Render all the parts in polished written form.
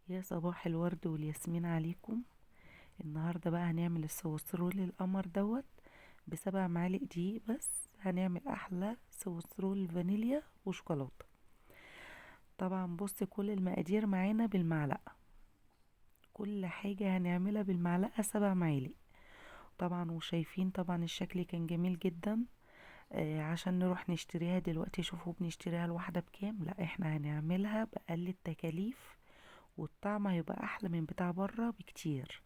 يا صباح الورد والياسمين عليكم. النهاردة بقى هنعمل ال Swiss roll القمر دوت ب7 معالق دقيق بس. هنعمل احلى Swiss roll فانيليا وشوكولاتة. طبعا بص كل المقادير معانا بالمعلقة، كل حاجة هنعملها بالمعلقة 7 معالق طبعا. وشايفين طبعا الشكل كان جميل جدا. عشان نروح نشتريها دلوقتي، شوفوا بنشتريها الواحدة بكام. لا احنا هنعملها بأقل التكاليف والطعم هيبقى احلى من بتاع بره بكتير.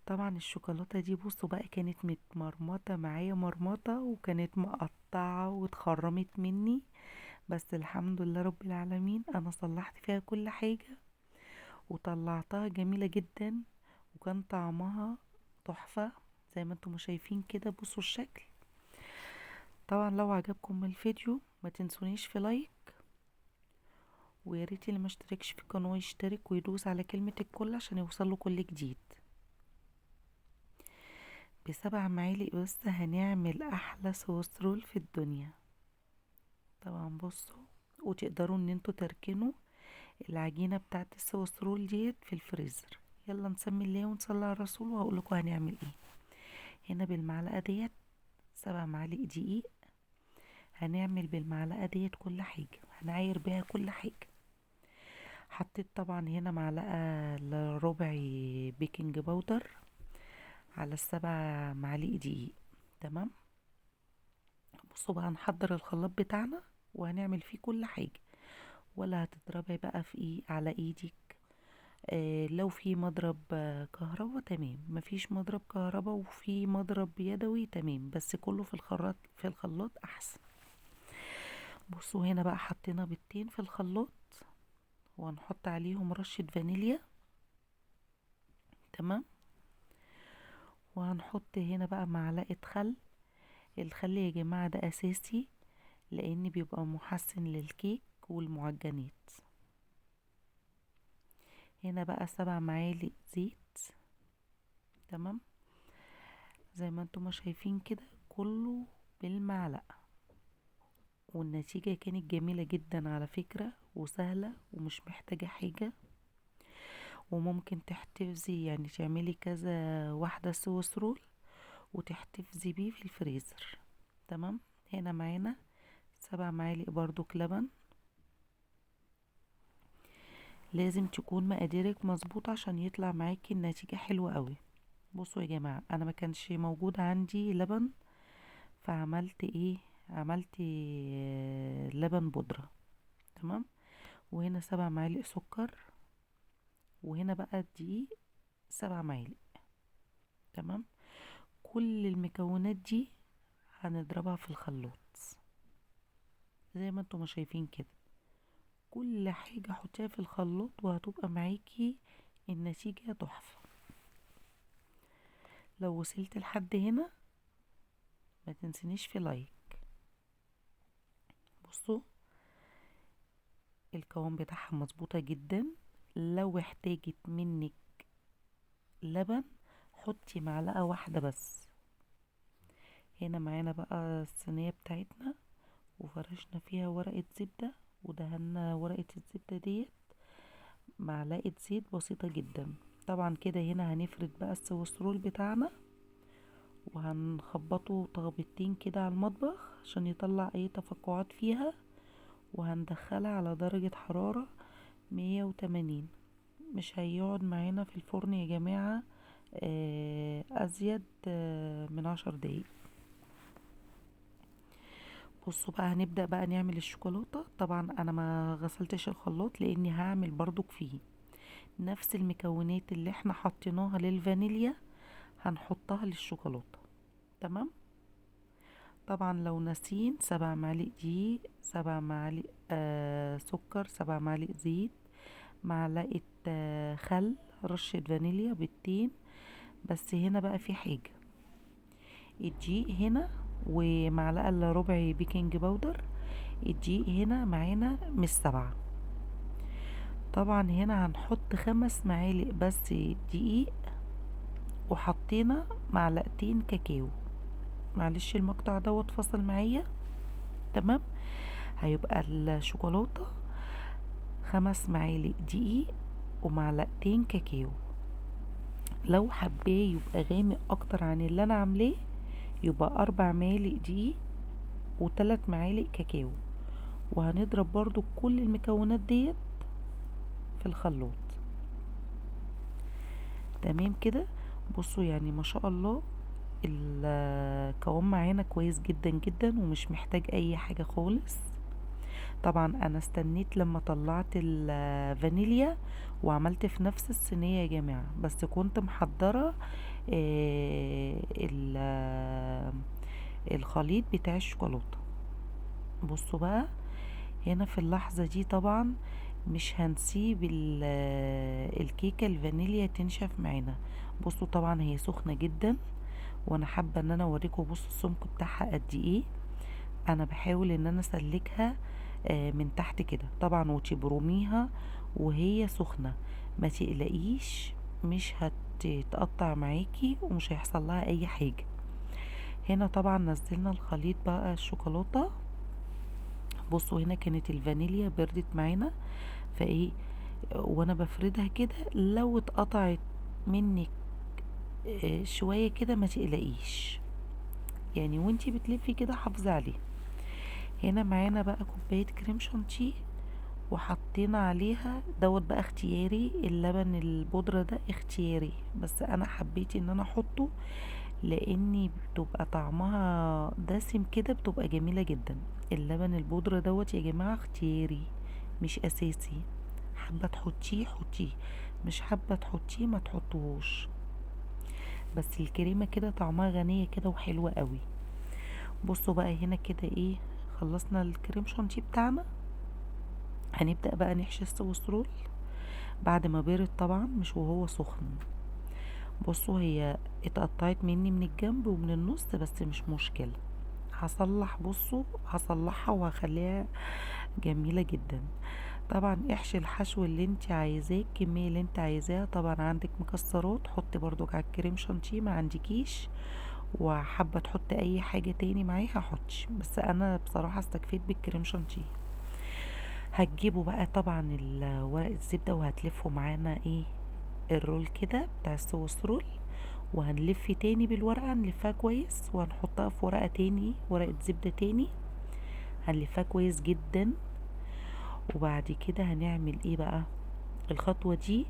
طبعا الشوكولاتة دي بصوا بقى كانت متمرمطة معايا مرمطة، وكانت مقطعة واتخرمت مني، بس الحمد لله رب العالمين انا صلحت فيها كل حاجة وطلعتها جميلة جدا، وكان طعمها تحفة زي ما انتم شايفين كده. بصوا الشكل. طبعا لو عجبكم الفيديو ما تنسونيش في like، ويا ريت اللي ما اشتركش في القناة يشترك ويدوس على كلمة الكل عشان يوصله كل جديد. ب7 معالق بس هنعمل احلى Swiss roll في الدنيا. طبعا بصوا، وتقدروا ان انتوا تركنوا العجينة بتاعت ال Swiss roll ديت في الفريزر. يلا نسمي الله ونصلي على الرسول وهقول لكم هنعمل ايه. هنا بالمعلقة ديت 7 معالق دقيق، هنعمل بالمعلقة ديت كل حاجة، هنعاير بيها كل حاجة. حطيت طبعا هنا معلقة لربع baking powder على 7 معالق دقيق. تمام. بصوا بقى هنحضر الخلاط بتاعنا وهنعمل فيه كل حاجة، ولا هتضربي بقى في ايه على ايدك. لو في مضرب كهربا تمام، مفيش مضرب كهربا وفي مضرب يدوي تمام، بس كله في الخلاط احسن. بصوا هنا بقى حطينا بيضتين في الخلاط وهنحط عليهم رشة فانيليا. تمام. وهنحط هنا بقى معلقة خل. الخل يا جماعة ده اساسي لان بيبقى محسن للكيك والمعجنات. هنا بقى 7 معالق زيت. تمام. زي ما انتم ما شايفين كده كله بالمعلقة، والنتيجة كانت جميلة جدا على فكرة، وسهلة ومش محتاجة حاجة، وممكن تحتفظي يعني تعملي كذا واحدة Swiss roll وتحتفظي بيه في الفريزر. تمام. هنا معانا 7 معالق برضو لبن. لازم تكون مقاديرك مظبوطة عشان يطلع معاكي النتيجة حلوة قوي. بصوا يا جماعة انا ما كانش موجود عندي لبن، فعملت ايه؟ عملت لبن بودرة. تمام. وهنا 7 معالق سكر، وهنا بقى الدقيق 7 معالق. تمام. كل المكونات دي هنضربها في الخلاط زي ما انتم ما شايفين كده. كل حاجة حطيها في الخلاط وهتبقى معاكي النتيجة تحفة. لو وصلت لحد هنا ما تنسينيش في like. بصوا القوام بتاعها مظبوطة جدا. لو احتاجت منك لبن حطي معلقة واحدة بس. هنا معانا بقى الصينية بتاعتنا وفرشنا فيها ورقة زبدة، ودهنا ورقة الزبدة ديت معلقة زيت بسيطة جدا. طبعا كده هنا هنفرد بقى ال Swiss roll بتاعنا وهنخبطه تخبيطتين كده على المطبخ عشان يطلع اي تفقعات فيها، وهندخلها على درجة حرارة 180. مش هيقعد معانا في الفرن يا جماعة ازيد من 10 دقايق. بصوا بقى هنبدأ بقى نعمل الشوكولاتة. طبعا انا ما غسلتش الخلاط لاني هعمل برضك فيه نفس المكونات اللي احنا حطيناها للفانيليا هنحطها للشوكولاتة. تمام. طبعا لو ناسين 7 معالق دقيق، 7 معالق سكر، 7 معالق زيت، معلقة خل، رشة فانيليا، بيضتين. بس هنا بقى في حاجة، الدقيق هنا ومعلقة الا ربع baking powder. الدقيق هنا معانا مش 7. طبعا هنا هنحط 5 معالق بس دقيق، وحطينا معلقتين كاكاو. معلش المقطع دوت فصل معايا. تمام. هيبقى الشوكولاتة 5 معالق دقيق ومعلقتين كاكاو. لو حباه يبقى غامق اكتر عن اللي انا عاملاه يبقى 4 معالق دقيق و3 معالق كاكاو، وهنضرب برضو كل المكونات ديت في الخلاط. تمام كده. بصوا يعني ما شاء الله القوام معانا كويس جدا جدا ومش محتاج اي حاجة خالص. طبعا انا استنيت لما طلعت الفانيليا وعملت في نفس الصينية يا جماعة، بس كنت محضرة الخليط بتاع الشوكولاتة. بصوا بقى هنا في اللحظة دي طبعا مش هنسيب الكيكة الفانيليا تنشف معانا. بصوا طبعا هي سخنة جدا، وانا حابة ان انا اوريكم. بصوا السمك بتاعها قد ايه، انا بحاول ان انا اسلكها من تحت كده طبعا، وتبرميها وهي سخنة، ما تقلقيش مش هتتقطع معاكي ومش هيحصل لها اي حاجة. هنا طبعا نزلنا الخليط بقى الشوكولاتة. بصوا هنا كانت الفانيليا بردت معانا، فايه وانا بفردها كده لو اتقطعت منك شوية كده ما تقلقيش يعني، وانتي بتلفي كده حافظي عليه. هنا معانا بقى كوباية كريم شانتيه وحطينا عليها دوت بقى اختياري، اللبن البودرة ده اختياري، بس انا حبيت ان انا احطه لاني بتبقى طعمها دسم كده، بتبقى جميلة جدا. اللبن البودرة دوت يا جماعة اختياري مش اساسي، حابة تحطيه حطيه، مش حابة تحطيه ما تحطوهوش، بس الكريمة كده طعمها غنية كده وحلوة قوي. بصوا بقى هنا كده ايه، خلصنا الكريم شانتيه بتاعنا. هنبدأ بقى نحشي ال Swiss roll بعد ما برد طبعا، مش وهو سخن. بصوا هي اتقطعت مني من الجنب ومن النص، بس مش مشكلة، هصلح. بصوا هصلحها وهخليها جميلة جدا. طبعا احشي الحشو اللي انت عايزاه، الكمية اللي انت عايزاها. طبعا عندك مكسرات حطي برضو على الكريم شانتيه، ما عندكيش وحابة تحطي اي حاجة تاني معاها حطي، بس انا بصراحة استكفيت بالكريم شانتيه. هتجيبوا بقى طبعا ورق الزبدة وهتلفوا معانا ايه ال roll كده بتاع ال Swiss roll، وهنلف تاني بالورقة، نلفها كويس وهنحطها في ورقة تاني، ورقة زبدة تاني، هنلفها كويس جدا. وبعد كده هنعمل ايه بقى؟ الخطوة دي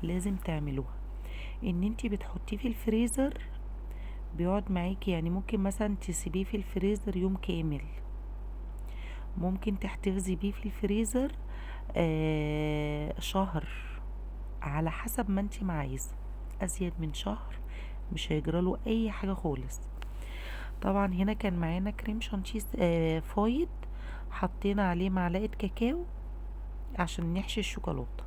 لازم تعملوها، ان انتي بتحطيه في الفريزر بيقعد معاكي، يعني ممكن مثلا تسيبيه في الفريزر يوم كامل، ممكن تحتفظي بيه في الفريزر شهر، على حسب ما انتي ما عايزة، ازيد من شهر مش هيجراله اي حاجة خالص. طبعا هنا كان معانا كريم شانتيه فايض، حطينا عليه معلقة كاكاو عشان نحشي الشوكولاتة.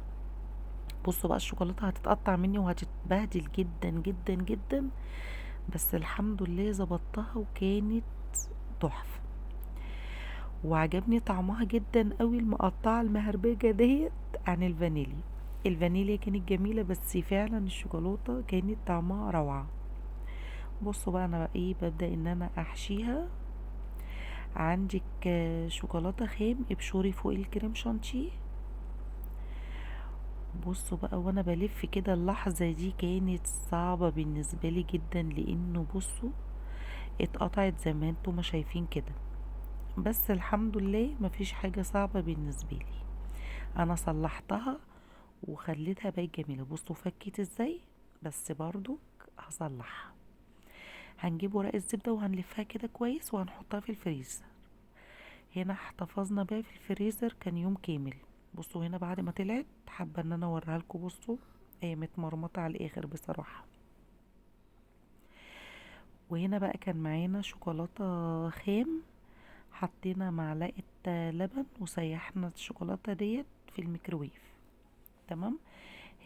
بصوا بقى الشوكولاتة هتتقطع مني وهتتبهدل جدا جدا جدا، بس الحمد لله ظبطتها وكانت تحفة، وعجبني طعمها جدا قوي المقطعة المهربجة ديت عن الفانيليا. الفانيليا كانت جميلة، بس فعلا الشوكولاتة كانت طعمها روعة. بصوا بقى انا ايه ببدأ ان انا احشيها. عندك شوكولاتة خام ابشري فوق الكريم شانتيه. بصوا بقى وانا بلف كده، اللحظة دي كانت صعبة بالنسبة لي جدا، لانه بصوا اتقطعت زي ما انتم ما شايفين كده، بس الحمد لله مفيش حاجة صعبة بالنسبة لي، انا صلحتها وخليتها بقت جميلة. بصوا فكيت ازاي، بس برضو هصلحها. هنجيب ورق الزبدة وهنلفها كده كويس وهنحطها في الفريزر. هنا احتفظنا بيها في الفريزر كان يوم كامل. بصوا هنا بعد ما طلعت حابة ان انا اوريها لكم. بصوا هي متمرمطة على الاخر بصراحة. وهنا بقى كان معانا شوكولاتة خام، حطينا معلقة لبن وسيحنا الشوكولاتة ديت في الميكروويف. تمام.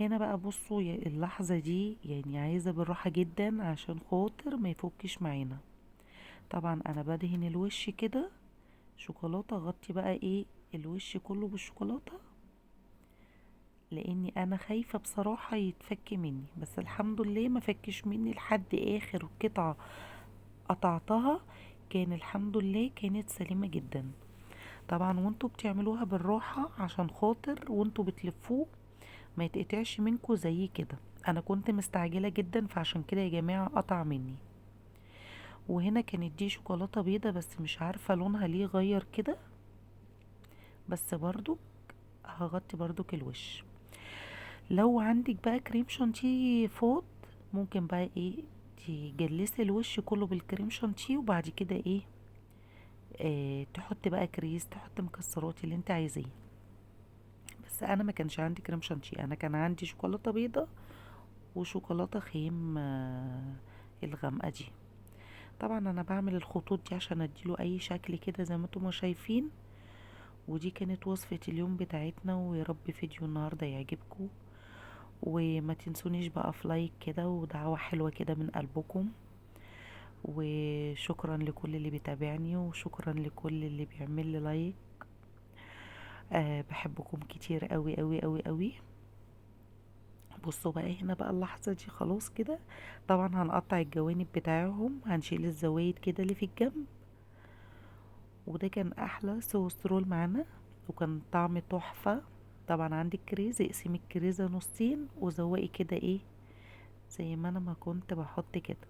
هنا بقى بصوا اللحظة دي يعني عايزة بالراحة جدا عشان خاطر ما يفكش معانا. طبعا انا بدهن الوش كده شوكولاتة، غطي بقى ايه الوش كله بالشوكولاتة، لاني انا خايفة بصراحة يتفك مني، بس الحمد لله ما فكش مني لحد اخر قطعة قطعتها، كان الحمد لله كانت سليمة جدا. طبعا وانتوا بتعملوها بالراحة عشان خاطر وانتوا بتلفوه ما يتقطعش منكم زي كده. انا كنت مستعجلة جدا فعشان كده يا جماعة قطع مني. وهنا كانت دي شوكولاتة بيضة بس مش عارفه لونها ليه غير كده، بس برضو هغطي برضو الوش. لو عندك بقى كريم شانتيه فاض ممكن بقى ايه تجلسي الوش كله بالكريم شانتيه، وبعد كده ايه تحطي بقى كريز، تحطي مكسرات اللي انت عايزاه. بس انا ما كانش عندي كريم شانتيه، انا كان عندي شوكولاتة بيضة وشوكولاته خام الغامقه دي. طبعا انا بعمل الخطوط دي عشان اديله اي شكل كده زي ما انتم ما شايفين. ودي كانت وصفة اليوم بتاعتنا، ويا رب فيديو النهاردة يعجبكم، وما تنسونيش بقى في like كده ودعوة حلوة كده من قلبكم. وشكرا لكل اللي بيتابعني، وشكرا لكل اللي بيعمل لي like. بحبكم كتير قوي قوي قوي قوي. بصوا بقى هنا بقى اللحظة دي خلاص كده، طبعا هنقطع الجوانب بتاعهم، هنشيل الزوايد كده اللي في الجنب. وده كان احلى Swiss roll معانا، وكان طعم تحفة. طبعا عندك كريزة، اقسمي الكريزة نصين وزوقي كده ايه زي ما انا ما كنت بحط كده.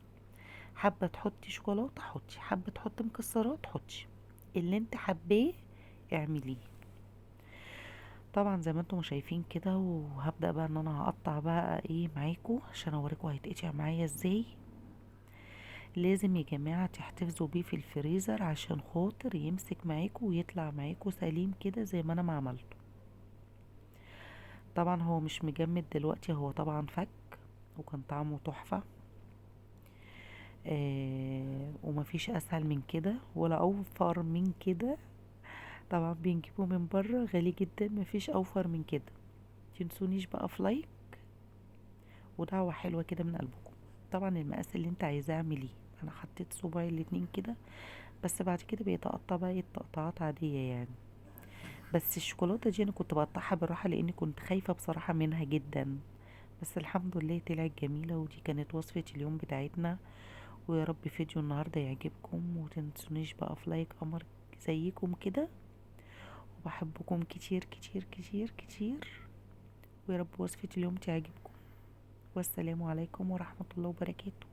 حابة تحطي شوكولاتة حطي، حابة تحطي مكسرات حطي، اللي انت حباه اعمليه. طبعا زي ما انتم شايفين كده. وهبدأ بقى ان انا هقطع بقى ايه معاكم عشان اوريكم هيتقطع معايا ازاي. لازم يا جماعة تحتفظوا بيه في الفريزر عشان خاطر يمسك معاكم ويطلع معاكم سليم كده زي ما انا ما عملته. طبعا هو مش مجمد دلوقتي، هو طبعا فك، وكان طعمه تحفة. ومفيش اسهل من كده ولا اوفر من كده. طبعا بنجيبه من بره غالي جدا، مفيش اوفر من كده. تنسونيش بقى في like ودعوة حلوة كده من قلبكم. طبعا المقاس اللي انت عايزاه اعمليه، انا حطيت صباعي الاتنين كده، بس بعد كده بيتقطع بقى التقطعات عادية يعني. بس الشوكولاتة دي انا كنت بقطعها بالراحة لاني كنت خايفة بصراحة منها جدا، بس الحمد لله طلعت جميلة. ودي كانت وصفة اليوم بتاعتنا، ويا رب فيديو النهاردة يعجبكم، وتنسونيش بقى في like قمر زيكم كده. وبحبكم كتير كتير كتير كتير، ويا رب وصفة اليوم تعجبكم. والسلام عليكم ورحمة الله وبركاته.